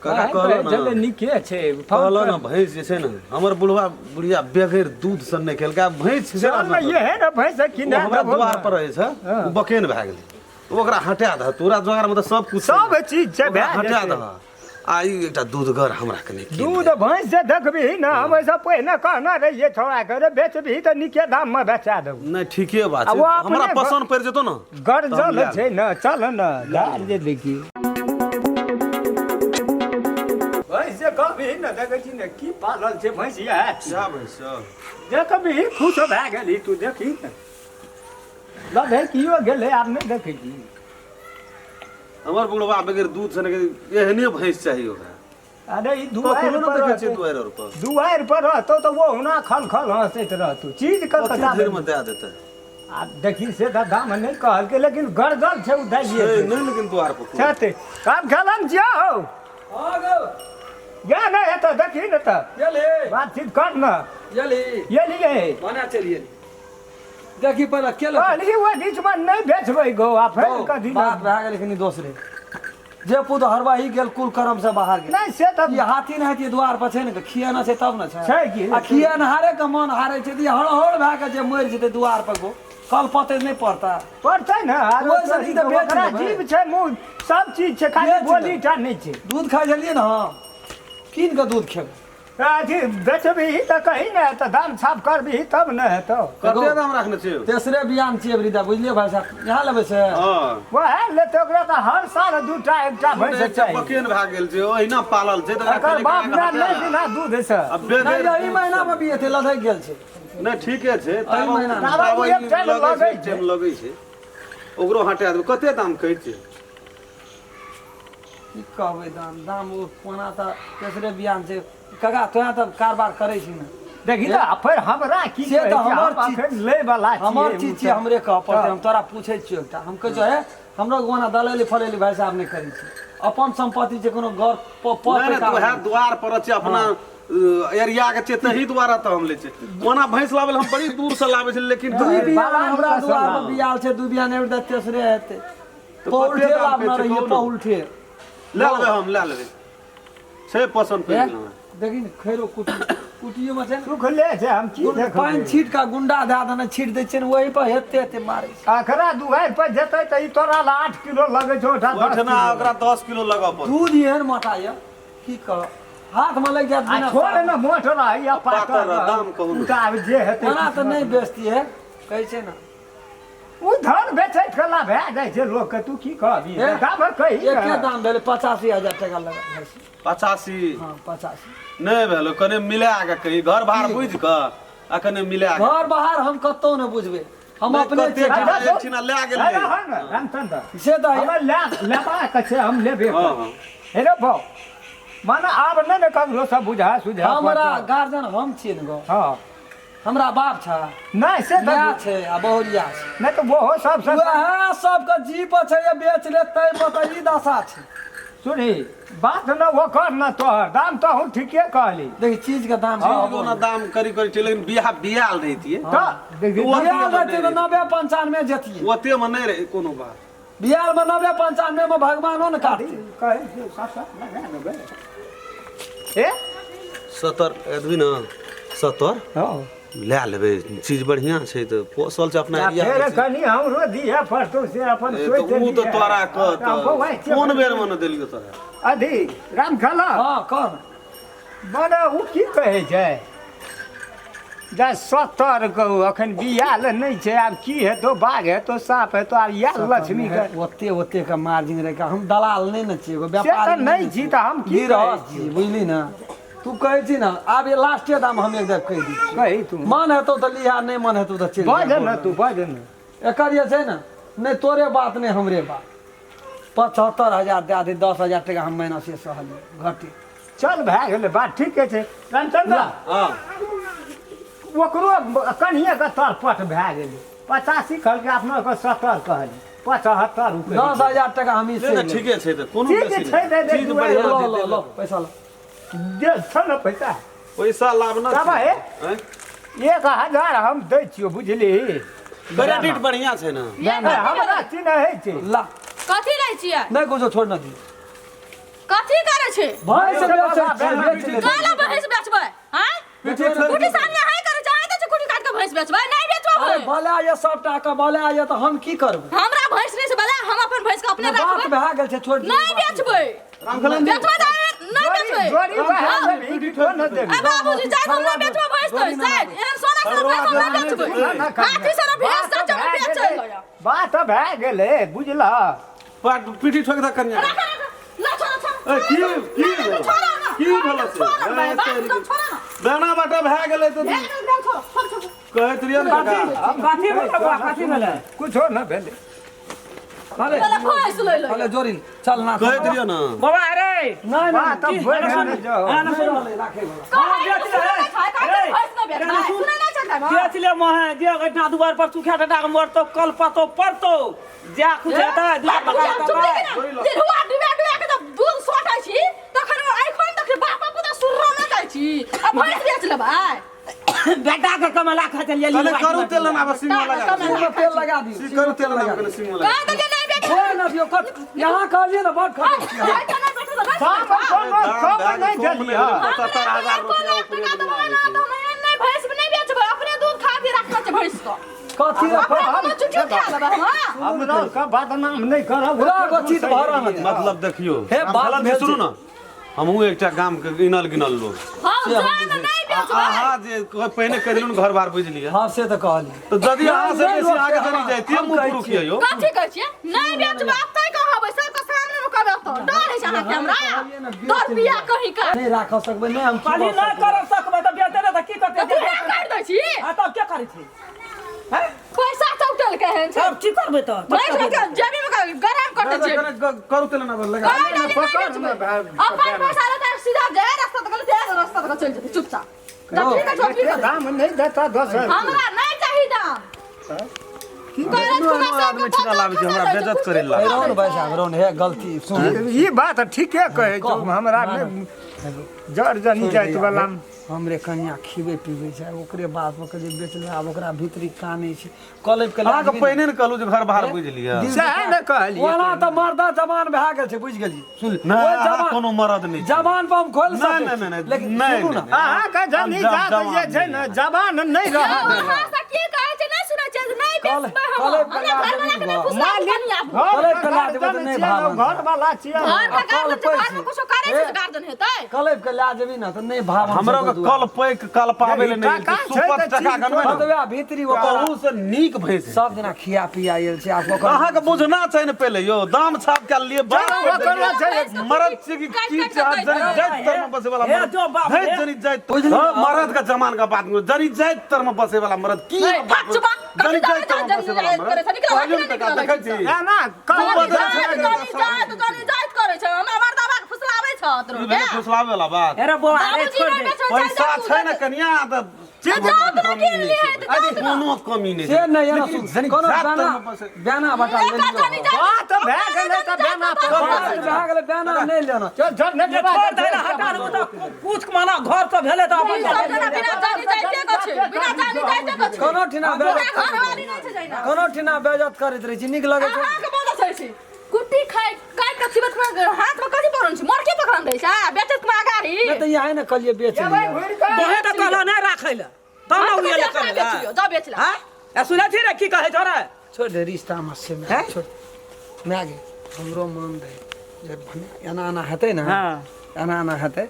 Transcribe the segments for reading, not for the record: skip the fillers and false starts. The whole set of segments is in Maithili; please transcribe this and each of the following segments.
काका कहलो ना जल्दी नीके छै कहलो ना भैंस जे छै ने हमर बुढ़वा बुढ़िया बगैर दूध सन नहि खेलकै भैंस छै ना ये है ना भैंस कि ना हमरा द्वार पर रहै छै ओ बकेन भए गेलै ओकरा हटा दह तोरा जोगार में तऽ सब कुछ सब चीज छै ओकरा हटा दह आ ई एकटा दूधगर हमरा कने की दूध भैंस जे देखबही ना हम ऐसा पहिने कहना रहिए छोड़ा के रे बेचबही तऽ नीके दाम में बेचा देबू नहि ठीके बात आ छै वो अपने हमरा पसंद पड़ि जेतौ ने गरजल लए छै ने चल ने लए जे देखी भैंस जे कहबही ने देखै छी ने की पालल छै भैंस इएह छी। जा भैंस सब। देखबही खुश भए गेलही तू देखी ने लधै कियो गेलै आब नहि देखै छी हमर बुढ़वा बगैर दूध से नहि एहने भैंस चाही ओकरा अरे ई दुआरि कखनो पर नहि देखै छियै रहतौ दुआरि आर पर दुआरि पर रहतौ तऽ ओहुना खल खल हँसैत रहतौ चीज के कते कथा देर में दए देतै आ देखी से तऽ दाम नहि कहलकै लेकिन गरजल छै ओ दैये छै नहि लेकिन दुआर पर कोनो। छथि काम खेलन छियौ हाँ गो या नहि हेतौ देखी ने तऽ गेली बातचीत कर ने गेली एलियै मना चलिए देखी पहिले के लेतै? कहलियै ओहि बीचमे नहि बेचबै गौ आ फेर कथी बात भए गेलै कनि दोसरे जे पुत हरवाही गेल कुल करम से बाहर गेल नहि से तऽ ई हाथी नहि हेतै द्वार पर छै ने खियाना छै तब ने छै छै की? आ खियनहारे के मन हारे छै तऽ ई हड़हड़ भए के जे मरि जेतै द्वार पर गो कल पते नहि पड़ता पड़तै ने आरो ओहिसँ नीक तऽ बेच ओकरा लेबै। जीव छै मुँह सब चीज छै खाली बेच बोली लेबै। टा नहि छै दूध खाइ छलियै ने हम कीन कऽ दूध खेबै अथी बेचबही तऽ कही ने तऽ दाम साफ करबही तब ने हेतौ कते दाम रखने छियै तेसरे बियान छियै वृद्धा बुझलियै भाई साहब यहाँ लेबै से हँ वएह लेतै ओकरा तऽ हर साल दूटा एकटा भैंस एकटा चाही बकेन भए गेल छै ओहिना पालल छै तऽ ओकरा एकर कनि बाप कनि माय हटा नहि बिना दूध से आ बेगैर नहि एहि महीना मे बियेतै लधकि गेल छै नहि ठीके छै एहि महीना मे। ताबे ओ एक टाइम लगै छै लगै एक टाइम लगै छै ओकरो हटा देबै कते दाम कहै छै की कहबै दाम दाम ओ कोना तऽ तेसरे बियान छै काका तोरा तऽ कारबार करै छी ने देखी तऽ फेर हमरा की से तऽ कहै छै, हमर हम चीज- अखन लै वाला छियै हमर ओ चीज छियै तऽ। हमरे कहऽ पड़तै हम तोरा पूछै छियौ एकटा हम कहै छियौ हे हमरो गोना दलेली फलेली भाई साहब नहि करै छी अपन सम्पत्ति छै कोनो घर नहि नहि तऽ उएह द्वार पर छै अपना एरिया के छै तही द्वारा तऽ हम लै छियै ओना भैंस लाबै लए हम बड़ी दूर से लाबै छी लेकिन दुई बियान बाबा हमरा हमरा दुआर सब पर बियाल छै दुई बियान एबे तेसरे हेतै तऽ पौलठे कते दाम लाबने कहै छै रहियै कहू ने? पौलठे लए लेबै हम लए लेबै छै पसन्द पड़ि गेल हमरा देखी ने खैरो कुटी कुटियो में छै ने सुखले छै हम की देखबै पानि छीट कऽ गुंडा दए देने छीट दै छियै ने ओही पर हेते हेते मारै छै अखरा दुआरि पर जेतै तऽ ई तोरा लए 8 किलो लगै छौ ओठा 10 ओहिठिना किलो। ओकरा 10 किलो लगऽ पड़त दूध एहन मोटा यऽ की कहब हाथ में लागि जायत आ बिना छोड़ साबुन। ने मोट रहै या पातर पातर रहै, दाम कहू ने। ओ तऽ आब जे हेतै ओना तऽ नहि बेचती है कहै छै ने ओ धन बेचैत कला भए जाइ छै लोकके तू की कहबी हे? दाम कही ने। एके दाम भेलै 85,000 टका लगा भैंसी। 85? हँ, 85। नहि भेलो, कने मिला कऽ कही, घर बाहर बुझि कऽ आ कने मिला कऽ। घर बाहर हम कतौ नहि बुझबै, हम नहि, अपने कते छियै। ठिना एक ठिना लए गेलै। अरे हँ ने, रामचंद्र। से तऽ हमर लेबाक छै, हम लेबे हँ। हे रे भाउ, माने आब नहि ने ककरो सब बुझा सुझा हमरा पड़तौ। गार्जियन हम छियै ने गो। हँ। हमरा बाप छै नहि से तऽ माय छै आ बहुरिया छै। नहि तऽ ओहो सब सब वएह सबके जीप छै ये बेच ले तै पर तऽ ई दशा छै। सुनी बात न ओकर न तोहर दाम तऽ हम ठीके कहली। देखी चीज के दाम चीज के ओना दाम करी करी छै लेकिन बियाह बियाल रहितियै तऽ देखी ओ- बियाल रहतै तऽ 90 95 जतियै। ओते मे नहि रहै कोनो बात। बियाल मे 90 95 मे भगवानो ने काटतै। कहै छियौ साफ साफ लगा देबै ए 70 एतबी ने 70 हँ लए लेबै, चीज बढ़िआँ छै तऽ पोसल छै अपना आ एरिया फेर के छै। कनि हमरो दिहे पड़तौ से अपन ए, सोचि तऽ उ तऽ लिहे। तोरा कह तऽ हम बौआइ तऽ छियै। कोन बेर मे ने देलियौ तोरा। अथी राम खेला हँ कह ने। मने ओ की कहै छै जे 70 कहू अखन बियाल नहि छै, आब की हेतौ, बाघ हेतौ साँप हेतौ, आब इएह लक्ष्मी के ओते ओते के मार्जिन रहि हम दलाल नहि ने छियै एगो से तऽ व्यापारी नहि छी तऽ हम की कहै गिरहस्थ छी बुझली ने। तू कहै छी ने आब ये लास्टे दाम हम एक बेर कहि दै छी। कही तू। मन हेतौ तऽ लिहा, नहि मन हेतौ तऽ चलि बाज जा। ने तू बाज ने। एकर जे छै ने नहि तोरे बात नहि हमरे बात, 75,000 दए दे, 10,000 टका हम महीना से सहलियै घटे। चल भए गेलै बात, ठीके छै रामचंद्र। हँ। ओकरो कनिए के तरपट भए गेलै, 85 कहलकै, अपना के 70 कहली, 75 रुपए। 10,000 टका हम ई नहि से नहि ठीके छै तऽ कोनो ठीक बेसी छै, नहि। दे दे, चीज दुआरि बढ़िआँ ल छै, ल दे ल दे। पैसा ल। दे छौ ने पैसा। पैसा लाभ ना तब हे। आँय? 1000 हम दै छियौ बुझली। क्रेडिट बढ़िआँ छै ने। हमरा चिन्है छै। ला। कथी लै छियै? नहि कुछो, छोड़ न दी। कथी करै छै? भैंस बेचै छियै, बेच लेबै। काला भैंस बेचबै? हैं? कुटी सानिया है करै छै, आइ तऽ कुटी काट के भैंस बेचबै? नहीं बेचबै। अरे भले ये सब टाका भले ये तऽ हम की करबै? हमरा भैंस नहीं छै भले, हम अपन भैंस के अपने बात राखबै। भए गेल छै, छोड़ दियौ। नहीं बेचबै। रामखलन जी। बेचबै तऽ नहीं बेचबै। जोड़ी वएह लेबही कि तो न देबही? ए बाबूजी, जाय हम नहीं बेचबै भैंस तो, जाय एहन सोना के भैंस हम नहीं बेचबै। हाथी सना भैंस सच में बेचै। बात भए गेलै बुझलह। पीठी ठोक दऽ कनिया। राख राख, ला छोड़ छोड़। ए, की की ना, छोड़ो ना। की भेल से? छोड़ो ना, बात एकदम छोड़ो ना। बेना बाटा भए गेलै तऽ भेल एकदम छोड़ो, छोड़ छोड़। कहैत रहियै ने काका। कथी भेलै बौआ, कथी भेलै? कुछो न भेलै। भले पहिले भैंस लै लै। भले जोड़ी चल ना। कहैत रहियै ने। बाबा अरे नहीं बात नहीं भए गेलै जाओ। ना ना सुन। राखे वाला। कहै बेच ले, सुनै छै, कहै रे, भैंस नहि रे, बेचबै। सुन। सुनै नहि छै भाई। बेच ले महे जे एहिठाम दुआर पर सुखा टटा के मरतो कल पतो पड़तो जा कुछ हेतै दुआर पर चुप लेकिन निरुआ डुबा डुबा के जब दूध सोटै छी तखन आइखन देख बापा पुता सुर्रो न जाइ छी आ भैंस बेच लेबै। बेटा के कमला खा चलिए। कहले करू तेल ना आब सिंह लगा। सिंह में तेल लगा दियौ। सी करू तेल ना आब सिंह लगा। कह देलियै नहि बेचबै। छोड़ ना दियौ कत यहाँ कहलियै ना बड खटै छियै। आइ तऽ नहि बेचबै तऽ दाम कोनो कम नहि देलियै। 75,000 रुपया ऊपरे नहि भैंस नहि बेचबै, अपने दूध खा भी राखना छै भैंस के। कथी रे अपने कोनो चुटियो खा लेबै हम। हमरा के बदनाम नहि करब। पूरा गछित भरल है। मतलब देखियो हे, बात रामखलन जी भेल सुनू छै। ना, हमहूँ एकटा गाम के गिनल गिनल लोग। हम जान नहि बेचबै। अहाँ जे पहिने कहि देलहुँ घर बार बुझि लिअ। हाँ से तऽ कहलियै। तऽ यदि अहाँ से नहि, बेसी आगे नहि, चलि जैतियै हम मुँह कहै पुरुख छियै। यौ। कथी कहै छियै? नहि बेचबै आब तै कहबै, सबके सामने मे कहबै तऽ डर होइ छै अहाँके हमरा। डर पिया कही का। नहि राख सकबै नहि हम पानी नहि कर सकबै तऽ बेचते ने तऽ की करतै? तऽ तू हे काटि दै छी। आ तब के करै छै? हैं? पैसा चौटल केहन छै? तब की करबै तऽ? भैंस के जेबी मे गरम कर दै जेबी। करू तेल ना लगा। कहै देलियै नहि पकड़ बेचबै। ने भाय। अपन पैसा लेतै सीधा जाय रास्ता तक जाय रास्ता तक चलि जेतै चुपचाप। जब ठीक है एते दाम नहि देता दोसर। हमरा नहि चाही दाम। एहनो एहनो आदमी ठिका लाबै छै हमरा बेज्जत करै लए। रौन भाई साहब रौन हे गलती सुन। ई बात ठीके कहै छौ, हमरा नहि जर जनी जाइत वाला। हमरे कनिया खिबै पीबै छै ओकरे बात पर कहलियै बेच ले, आब ओकरा भीतरी कानै छै कलैप के अहाँके पहिने ने कहलहुँ जे घर बाहर बुझि लिअ। सएह ने कहलियै। ओना तऽ मर्दा जवान भए गेल छै बुझि गेलियै। सुन नहि ओहि अहाँ जवान कोनो मरद नहि छी। जवान पर हम खोलि नहि सकै नहि छी नहि लेकिन नहि सुनू ना। नहि अहाँके जनी जात जे छै ने जवान नहि रहत। अहाँ से की कहै छै नहि सुनै छै नहि बेचबै हम। कलैप के हमरा ला घरवाला के नहि देबै फुसलाबू कनिया। घर कलैप के ला देबै तऽ गार्जियन नहि छियै ने, भावन। घर वाला छियै। घर के कल गार्जियन छै, पैघ घर में कुछो करै छै तऽ गार्जियन हेतै। कलैप के लए जेबही ने तऽ नहि भावन हमरा के कल पैक कल पाबै ले नहि टाका छै सुपर तऽ टका चीज गनबै ने। वएह भीतरी ओकर ओहू से नीक भैंस है। सब दिना खिया पिया आयल छै आब ओकर अहाँके बुझना छै ने पहिले यौ दाम छाप के लिए बात ओकरा छै। मरद छै कि की चाहत जनी जाइत तर में बसे वाला हे मरद जो बाप धैत हे। जनी जाइत बुझली हाँ, मरद का जमान का बात नहीं जनी जाइत तर में बसे वाला मरद की नहीं, बाप फट चुपा। जनी कथी जाइत तर में जनी बसे वाला जाइत मरद करै छै, निकल, कहियो ने निकल, टका देखै छी एना जनी कहब जाइत, जनी जाइत, जनी जाइत करै छै। हमरा मर्दाबा के फुसलाबै छ तोरो ई के। भेलै फुसलाबै वाला बात। अरे बौआ अरे बाबूजी छोड़ नहि दे। बेचबै, पैसा जाइत छै ने कनिया तऽ जात ने कीन लिहे तऽ अरे जात ने। कोनो कमी नहि से नहि एना लेकिन सुन जनी कोनो जात तर बेना में बसे बेना बटा एकर लेलियौ। जनी जाइत- बात भए गेलै तऽ बेना पर बात भए गेलै बेना नहि लेना। चल चल नहि जे छोड़ दे ने हटा दे तऽ कुछ माना घर से भेलै तऽ अपन ई सब जना बिना जानी जाइते के छै, बिना जानी जाइते के छै। कोनो ठिना पूरा बेजत घरवाली नहि छै जहिना। कोनो ठिना बेजत करैत रहै छी नीक लगै छै। अहाँके बोलऽ छै छी। कुट्टी खाइ काटि के छिबैत मे हाथ में कथी पड़ल छै? मरकी पकड़ल रहै छै आ बेचैत मे अगाड़ी। नहि तऽ इएह ने कहलियै बेच जेबै लिअ। घुरि कऽ। तोहे तऽ कहलह नहि राखै लए तब ने हाथ ओ में एलै अपना करै बेच लए। लियौ, जा बेच ला। हाँ? आ सुनै छी रे की कहै छौ रे? छोड़ दे रिश्ता मत से माय हैं? छोड़ माय गे हमरो मन रहै जे भने एना एना हेतै ने हाँ। एना एना हेतै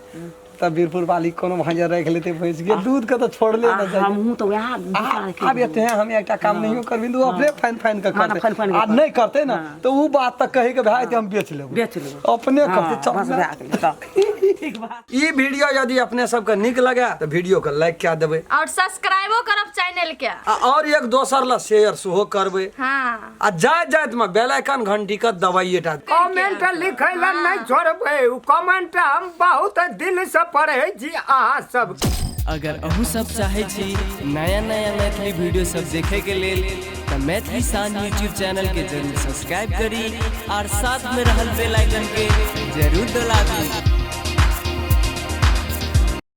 तब वीरपुर वाली कोनो भांजा राखि लेतै भैंस के दूध के तऽ छोड़ले ने जाइ। हमहूँ तऽ वएह विचार आब एते हम एकटा काम नहियो करबी तऽ ओ अपने फाइन फाइन के हाँ, करतै फाइन फाइन के आ नहि करतै ने तऽ ओ बात तऽ कही के भए जेतै हम बेच लेबै। बेच लेबै। अपने करतै हाँ, चल बस ने। भए गेलै तऽ ठीक बा। ई वीडियो यदि अपने सबके नीक लगे तऽ वीडियो के लाइक कए देबै और सब्सक्राइबो करब चैनल के। आ और एक दोसर ला शेयर सेहो करबै। हाँ। आ जाइत जाइत में बेल आइकन घंटी के दबाइए टा। कमेंट लिखै लए नहि छोड़बै, ओ कमेंट हम बहुत दिल से पढ़ै छी अहाँ सब। अगर अहूँ सब चाहै छी नया नया मैथिली वीडियो सब देखे के लेल तऽ मैथिली शान यूट्यूब चैनल के जरूर सब्सक्राइब करी और साथ में रहल बेल आइकन के जरूर दबाबी।